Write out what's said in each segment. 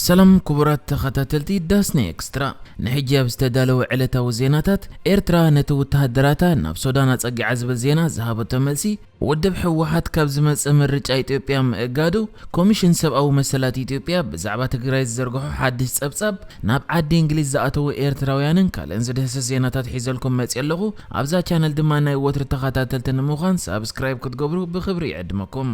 ሰላም ክቡራት ተኸታተልቲ ዳስኒ ኤክስትራ፣ ንሕጂ ኣብ ዝተዳለወ ዕለታዊ ዜናታት፣ ኤርትራ ነቲ ወተሃደራታ ናብ ሱዳን ኣጸጊዓ ዝብል ዜና ዝሃበቶ መልሲ፣ ውድብ ህወሓት ካብ ዝመጽእ ምርጫ ኢትዮጵያ ምእጋዱ፣ ኮሚሽን ሰብኣዊ መሰላት ኢትዮጵያ ብዛዕባ ትግራይ ዝዘርግሖ ሓድሽ ጸብጻብ፣ ናብ ዓዲ እንግሊዝ ዝኣተዉ ኤርትራውያንን ካልእን ዝድህስስ ዜናታት ሒዘልኩም መጽየ ኣለኹ። ኣብዛ ቻነል ድማ ናይ ወትሪ ተኸታተልቲ ንምዃን ሳብስክራይብ ክትገብሩ ብኽብሪ ይዕድመኩም።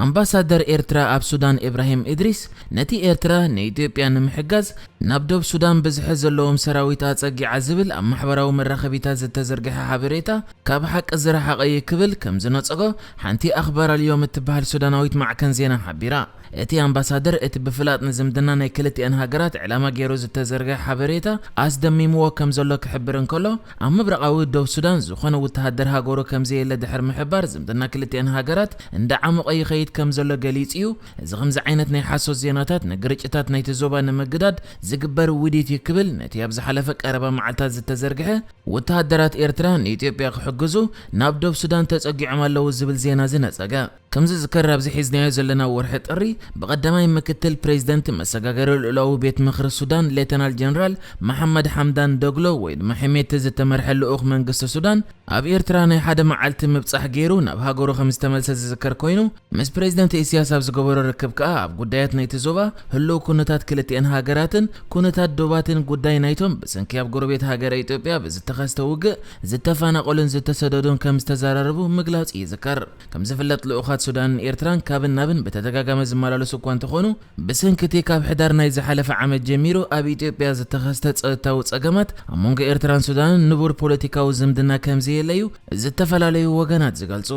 ኣምባሳደር ኤርትራ ኣብ ሱዳን ኢብራሂም እድሪስ፣ ነቲ ኤርትራ ንኢትዮጵያ ንምሕጋዝ ናብ ዶብ ሱዳን ብዝሒ ዘለዎም ሰራዊት ኣጸጊዓ ዝብል ኣብ ማሕበራዊ መራኸቢታት ዝተዘርግሐ ሓበሬታ ካብ ሓቂ ዝረሓቐ እዩ ክብል ከም ዝነጸጎ ሓንቲ ኣኽባር ኣልዮም እትበሃል ሱዳናዊት ማዕከን ዜና ሓቢራ። እቲ ኣምባሳደር እቲ ብፍላጥ ንዝምድና ናይ ክልቲኣን ሃገራት ዕላማ ገይሩ ዝተዘርግሐ ሓበሬታ ኣስደሚምዎ ከም ዘሎ ክሕብር እንከሎ፣ ኣብ ምብራቓዊ ዶብ ሱዳን ዝኾነ ወተሃደር ሃገሩ ከም ዘየለ ድሕሪ ምሕባር ዝምድና ክልቲኣን ሃገራት እንዳዓሞቐ ይኸይድ ከም ዘሎ ገሊጹ እዩ። እዚ ከምዚ ዓይነት ናይ ሓሶት ዜናታት ንግርጭታት ናይቲ ዞባ ንምግዳድ ዝግበር ውዲት እዩ ክብል ነቲ ኣብ ዝሓለፈ ቀረባ መዓልታት ዝተዘርግሐ ወተሃደራት ኤርትራ ንኢትዮጵያ ክሕግዙ ናብ ዶብ ሱዳን ተጸጊዖም ኣለዉ ዝብል ዜና ዝነጸገ። ከም ዝዝከር ኣብዚ ሒዝናዮ ዘለና ወርሒ ጥሪ ብቐዳማይ ምክትል ፕሬዚደንት መሰጋገሪ ልኡላዊ ቤት ምኽሪ ሱዳን ሌተናል ጀነራል መሓመድ ሓምዳን ዶግሎ ወይ ድማ ሕሜቲ ዝተመርሐ ልኡኽ መንግስቲ ሱዳን ኣብ ኤርትራ ናይ ሓደ መዓልቲ ምብጻሕ ገይሩ ናብ ሃገሩ ከም ዝተመልሰ ዝዝከር ኮይኑ፣ ምስ ፕሬዚደንት ኢሳያስ ኣብ ዝገበሮ ርክብ ከኣ ኣብ ጉዳያት ናይቲ ዞባ፣ ህልው ኩነታት ክልቲአን ሃገራትን ኩነታት ዶባትን ጉዳይ ናይቶም ብሰንኪ ኣብ ጎረቤት ሃገረ ኢትዮጵያ ብዝተኸስተ ውግእ ዝተፈናቐሉን ዝተሰደዱን ከም ዝተዘራረቡ ምግላጹ ይዝከር። ከም ዝፍለጥ ልኡኻት ሱዳንን ኤርትራን ካብን ናብን ብተደጋጋሚ ዝመላለሱ እኳ እንተኾኑ፣ ብሰንኪ እቲ ካብ ሕዳር ናይ ዝሓለፈ ዓመት ጀሚሩ ኣብ ኢትዮጵያ ዝተኸስተ ጸጥታዊ ጸገማት ኣብ መንጎ ኤርትራን ሱዳንን ንቡር ፖለቲካዊ ዝምድና ከም ዘየለዩ ዝተፈላለዩ ወገናት ዝገልጹ።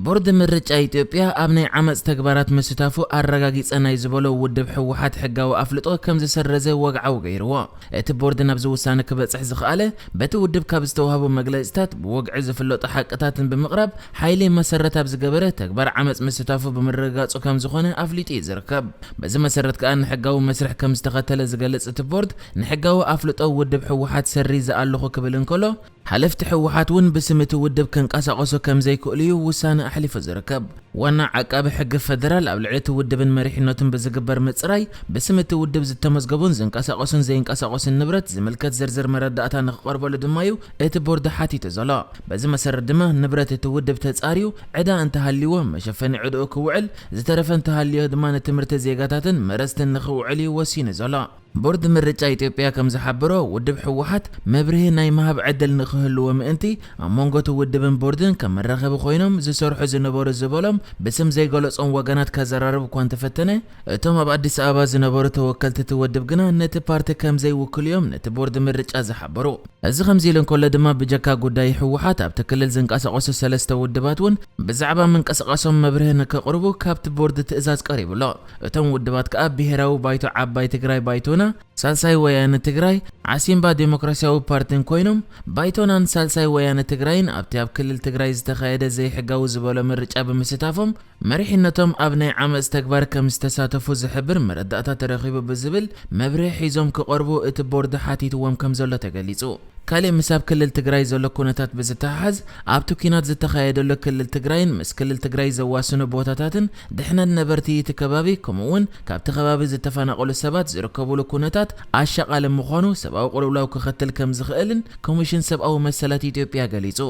ቦርድ ምርጫ ኢትዮጵያ ኣብ ናይ ዓመጽ ተግባራት ምስታፉ ኣረጋጊጸ ናይ ዝበሎ ውድብ ህወሓት ሕጋዊ ኣፍልጦ ከም ዝሰረዘ ወግዓዊ ገይርዎ። እቲ ቦርድ ናብዚ ውሳነ ክበጽሕ ዝኸኣለ፣ በቲ ውድብ ካብ ዝተዋህቡ መግለጺታት ብወግዒ ዝፍለጡ ሓቅታትን ብምቕራብ፣ ሓይሊ መሰረት ኣብ ዝገበረ ተግባር ዓመጽ ምስታፉ ብምርግጋጹ ከም ዝኾነ ኣፍሊጡ እዩ ዝርከብ። በዚ መሰረት ከኣ ንሕጋዊ መስርሕ ከም ዝተኸተለ ዝገልጽ እቲ ቦርድ፣ ንሕጋዊ ኣፍልጦ ውድብ ህወሓት ሰሪዘ ኣለኹ ክብል እንከሎ፣ ሓለፍቲ ህወሓት እውን ብስም እቲ ውድብ ክንቀሳቐሱ ከም ዘይክእሉ እዩ ውሳነ ኣሕሊፉ ዝርከብ። ዋና ዓቃቢ ሕጊ ፈደራል ኣብ ልዕሊ እቲ ውድብን መሪሕነቱን ብዝግበር ምጽራይ፣ ብስም እቲ ውድብ ዝተመዝገቡን ዝንቀሳቐሱን ዘይንቀሳቐሱን ንብረት ዝምልከት ዝርዝር መረዳእታ ንክቐርበሉ ድማ እዩ እቲ ቦርድ ሓቲቱ ዘሎ። በዚ መሰረት ድማ ንብረት እቲ ውድብ ተጻርዩ ዕዳ እንተሃልይዎ መሸፈኒ ዕድኡ ክውዕል፣ ዝተረፈ እንተሃልዮ ድማ ንትምህርቲ ዜጋታትን መረስትን ንክውዕል እዩ ወሲኑ ዘሎ። ቦርድ ምርጫ ኢትዮጵያ ከም ዝሓበሮ፣ ውድብ ህወሓት መብርሂ ናይ ምሃብ ዕድል ንክህልዎ ምእንቲ፣ ኣብ መንጎ እቲ ውድብን ቦርድን ከም መራኸቢ ኮይኖም ዝሰርሑ ዝነበሩ ዝበሎም ብስም ዘይገለጾም ወገናት ከዘራርብ እኳ እንተፈተነ፣ እቶም ኣብ ኣዲስ ኣበባ ዝነበሩ ተወከልቲ እቲ ውድብ ግና ነቲ ፓርቲ ከም ዘይውክሉ እዮም ነቲ ቦርድ ምርጫ ዝሓበሩ። እዚ ከምዚ ኢሉ እንከሎ ድማ፣ ብጀካ ጉዳይ ህወሓት ኣብቲ ክልል ዝንቀሳቐሱ ሰለስተ ውድባት እውን ብዛዕባ ምንቅስቓሶም መብርሂ ንከቕርቡ ካብቲ ቦርድ ትእዛዝ ቀሪቡ ኣሎ። እቶም ውድባት ከኣ ብሄራዊ ባይቶ ዓባይ ትግራይ ባይቶና፣ ሳልሳይ ወያነ ትግራይ፣ ዓሲምባ ዴሞክራሲያዊ ፓርቲን ኮይኖም፣ ባይቶናን ሳልሳይ ወያነ ትግራይን ኣብቲ ኣብ ክልል ትግራይ ዝተኻየደ ዘይሕጋዊ ዝበሎ ምርጫ ብምስታፎም፣ መሪሕነቶም ኣብ ናይ ዓመጽ ተግባር ከም ዝተሳተፉ ዝሕብር መረዳእታ ተረኺቡ ብዝብል መብርሂ ሒዞም ክቐርቡ እቲ ቦርድ ሓቲትዎም ከም ዘሎ ተገሊጹ። ካልእ ምስ ኣብ ክልል ትግራይ ዘሎ ኩነታት ብዝተሓሓዝ፣ ኣብቲ ኲናት ዝተኻየደሉ ክልል ትግራይን ምስ ክልል ትግራይ ዘዋስኑ ቦታታትን ድሕነት ነበርቲ እቲ ከባቢ፣ ከምኡ እውን ካብቲ ከባቢ ዝተፈናቐሉ ሰባት ዝርከቡሉ ኩነታት ኣሻቓሊ ምዃኑ ሰብኣዊ ቅልውላው ክኸትል ከም ዝኽእልን ኮሚሽን ሰብኣዊ መሰላት ኢትዮጵያ ገሊጹ።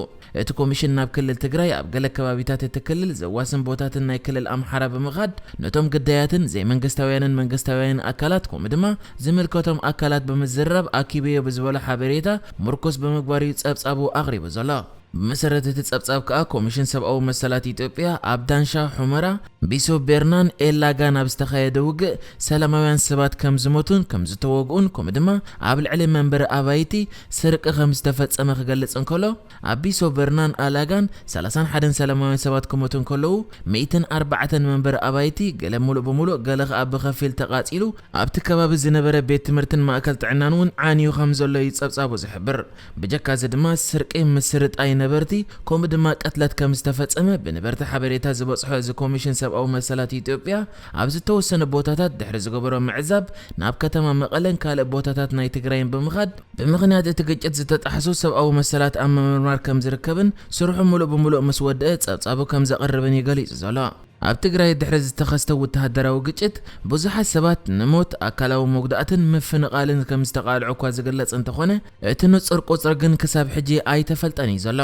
እቲ ኮሚሽን ናብ ክልል ትግራይ ኣብ ገለ ከባቢታት እቲ ክልል ዘዋስን ቦታትን ናይ ክልል ኣምሓራ ብምኻድ ነቶም ግዳያትን ዘይመንግስታውያንን መንግስታውያንን ኣካላት ከምኡ ድማ ዝምልከቶም ኣካላት ብምዝርራብ ኣኪበዮ ብዝበሎ ሓበሬታ ምርኩስ ብምግባር እዩ ጸብጻቡ ኣቕሪቡ ዘሎ። ብመሰረት እቲ ጸብጻብ ከኣ ኮሚሽን ሰብኣዊ መሰላት ኢትዮጵያ ኣብ ዳንሻ ሑመራ፣ ቢሶ ቤርናን ኤላጋን ኣብ ዝተኻየደ ውግእ ሰላማውያን ሰባት ከም ዝሞቱን ከም ዝተወግኡን ከምኡ ድማ ኣብ ልዕሊ መንበሪ ኣባይቲ ስርቂ ከም ዝተፈጸመ ክገልጽ እንከሎ፣ ኣብ ቢሶ በርናን ኣላጋን ሰላሳን ሓደን ሰላማውያን ሰባት ክሞቱ እንከለዉ፣ ሚእትን ኣርባዕተን መንበሪ ኣባይቲ፣ ገለ ሙሉእ ብሙሉእ፣ ገለ ከኣ ብኸፊል ተቓጺሉ፣ ኣብቲ ከባቢ ዝነበረ ቤት ትምህርትን ማእከል ጥዕናን እውን ዓንዩ ከም ዘሎ እዩ ጸብጻቡ ዝሕብር። ብጀካ እዚ ድማ ስርቂ፣ ምስርጣይ ነበርቲ ከምኡ ድማ ቅትለት ከም ዝተፈጸመ ብነበርቲ ሓበሬታ ዝበጽሖ እዚ ኮሚሽን ሰብኣዊ መሰላት ኢትዮጵያ፣ ኣብ ዝተወሰነ ቦታታት ድሕሪ ዝገበሮ ምዕዛብ ናብ ከተማ መቐለን ካልእ ቦታታት ናይ ትግራይን ብምኻድ ብምኽንያት እቲ ግጭት ዝተጣሕሱ ሰብኣዊ መሰላት ኣብ ምምርማር ከም ዝርከብን ስርሑ ምሉእ ብምሉእ ምስ ወደአ ጸብጻቡ ከም ዘቕርብን እዩ ገሊጹ ዘሎ። ኣብ ትግራይ ድሕሪ ዝተኸስተ ወተሃደራዊ ግጭት ብዙሓት ሰባት ንሞት፣ ኣካላዊ መጉዳእትን ምፍንቓልን ከም ዝተቓልዑ እኳ ዝግለጽ እንተኾነ፣ እቲ ንጹር ቁጽሪ ግን ክሳብ ሕጂ ኣይተፈልጠን እዩ ዘሎ።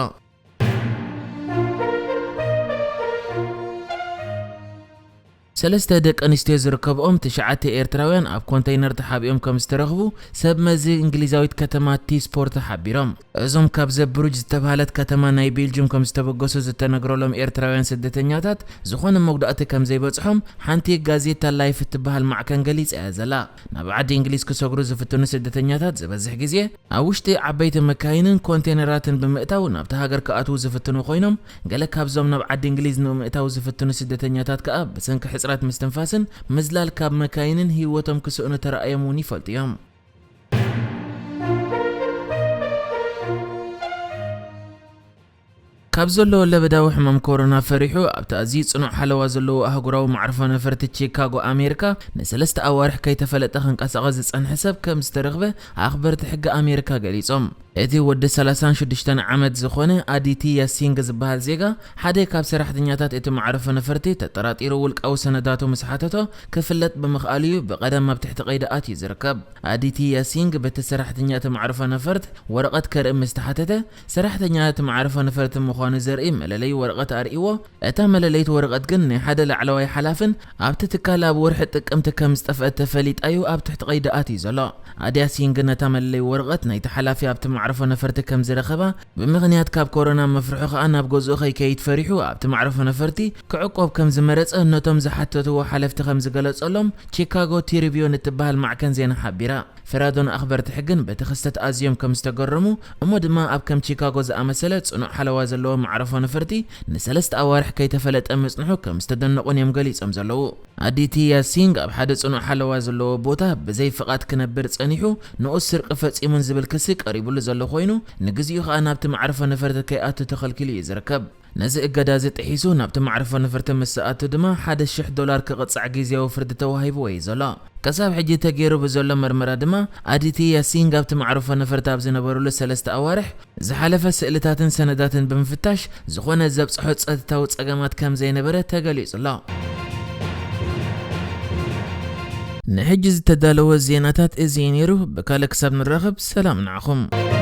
ሰለስተ ደቂ ኣንስትዮ ዝርከብኦም ትሽዓተ ኤርትራውያን ኣብ ኮንተይነር ተሓቢኦም ከም ዝተረኽቡ ሰብ መዚ እንግሊዛዊት ከተማ ቲ ስፖርት ሓቢሮም። እዞም ካብ ዘብሩጅ ዝተባህለት ከተማ ናይ ቤልጅም ከም ዝተበገሱ ዝተነግረሎም ኤርትራውያን ስደተኛታት ዝኾነ መጉዳእቲ ከም ዘይበጽሖም ሓንቲ ጋዜጣ ላይፍ እትበሃል ማዕከን ገሊጻ እያ ዘላ። ናብ ዓዲ እንግሊዝ ክሰግሩ ዝፍትኑ ስደተኛታት ዝበዝሕ ግዜ ኣብ ውሽጢ ዓበይቲ መካይንን ኮንቴነራትን ብምእታው ናብቲ ሃገር ክኣትዉ ዝፍትኑ ኮይኖም፣ ገለ ካብዞም ናብ ዓዲ እንግሊዝ ንምእታው ዝፍትኑ ስደተኛታት ከኣ ብሰንኪ ሕጽረት ምስትንፋስን ምዝላል ካብ መካይንን ህይወቶም ክስእኑ ተራእዮም እውን ይፈልጡ እዮም። ካብ ዘሎ ለበዳዊ ሕማም ኮሮና ፈሪሑ ኣብቲ ኣዝዩ ጽኑዕ ሓለዋ ዘለዎ ኣህጉራዊ መዕርፎ ነፈርቲ ቺካጎ ኣሜሪካ ንሰለስተ ኣዋርሕ ከይተፈለጠ ክንቀሳቐስ ዝጸንሐ ሰብ ከም ዝተረኽበ ኣኽበርቲ ሕጊ ኣሜሪካ ገሊጾም። እቲ ወዲ ሰላሳን ሽዱሽተን ዓመት ዝኾነ ኣዲቲ ያሲንግ ዝበሃል ዜጋ ሓደ ካብ ሰራሕተኛታት እቲ መዕርፎ ነፈርቲ ተጠራጢሩ ውልቃዊ ሰነዳቱ ምስ ሓተቶ ክፍለጥ ብምኽኣሉ እዩ ብቐደም ኣብ ትሕቲ ቀይዲ ኣትዩ ዝርከብ። ኣዲቲ ያሲንግ በቲ ሰራሕተኛ እቲ መዕርፎ ነፈርት ወረቐት ከርኢ ምስ ተሓተተ፣ ሰራሕተኛ እቲ መዕርፎ ነፈርቲ ምዃኑ ዘርኢ መለለዪ ወረቐት ኣርእይዎ። እታ መለለይት ወረቐት ግን ናይ ሓደ ላዕለዋይ ሓላፍን ኣብቲ ትካል ኣብ ወርሒ ጥቅምቲ ከም ዝጠፍአት ተፈሊጣ እዩ ኣብ ትሕቲ ቀይዲ ኣትዩ ዘሎ። ኣዲ ያሲንግ ነታ መለለዪ ወረቐት ናይቲ ሓላፊ ኣብቲ መዕርፎ ነፈርቲ ከም ዝረኸባ ብምኽንያት ካብ ኮሮና ምፍርሑ ከኣ ናብ ገዝኡ ከይከይድ ፈሪሑ ኣብቲ መዕርፎ ነፈርቲ ክዕቆብ ከም ዝመረጸ ነቶም ዝሓተትዎ ሓለፍቲ ከም ዝገለጸሎም ቺካጎ ትሪቢዩን እትበሃል ማዕከን ዜና ሓቢራ። ፈራዶን ኣኽበርቲ ሕግን በቲ ክስተት ኣዝዮም ከም ዝተገረሙ እሞ ድማ ኣብ ከም ቺካጎ ዝኣመሰለ ጽኑዕ ሓለዋ ዘለዎ መዕረፎ ነፈርቲ ንሰለስተ ኣዋርሕ ከይተፈለጠ ምጽንሑ ከም ዝተደነቑን እዮም ገሊጾም ዘለዉ። ኣዲቲ ያሲንግ ኣብ ሓደ ጽኑዕ ሓለዋ ዘለዎ ቦታ ብዘይ ፍቓድ ክነብር ጸኒሑ ንኡስ ስርቂ ፈጺሙን ዝብል ክሲ ቀሪቡሉ ዘሎ ኮይኑ፣ ንግዚኡ ከኣ ናብቲ መዕረፎ ነፈርቲ ከይኣቱ ተኸልኪሉ እዩ ዝርከብ። ነዚ እገዳ እዚ ጥሒሱ ናብቲ መዕረፎ ነፈርቲ ምስ ዝኣቱ ድማ ሓደ ሽሕ ዶላር ክቕጻዕ ግዝያዊ ፍርዲ ተዋሂብዎ እዩ ዘሎ። ክሳብ ሕጂ ተገይሩ ብዘሎ መርመራ ድማ ኣዲቲ ያሲንግ ኣብቲ መዕረፎ ነፈርቲ ኣብ ዝነበረሉ ሰለስተ ኣዋርሕ ዝሓለፈ ስእልታትን ሰነዳትን ብምፍታሽ ዝኾነ ዘብጽሖ ጸጥታዊ ጸገማት ከም ዘይነበረ ተገሊጹ ኣሎ። ንሕጂ ዝተዳለወ ዜናታት እዚ እዩ ነይሩ። ብካልእ ክሳብ ንራኸብ ሰላም ንዓኹም።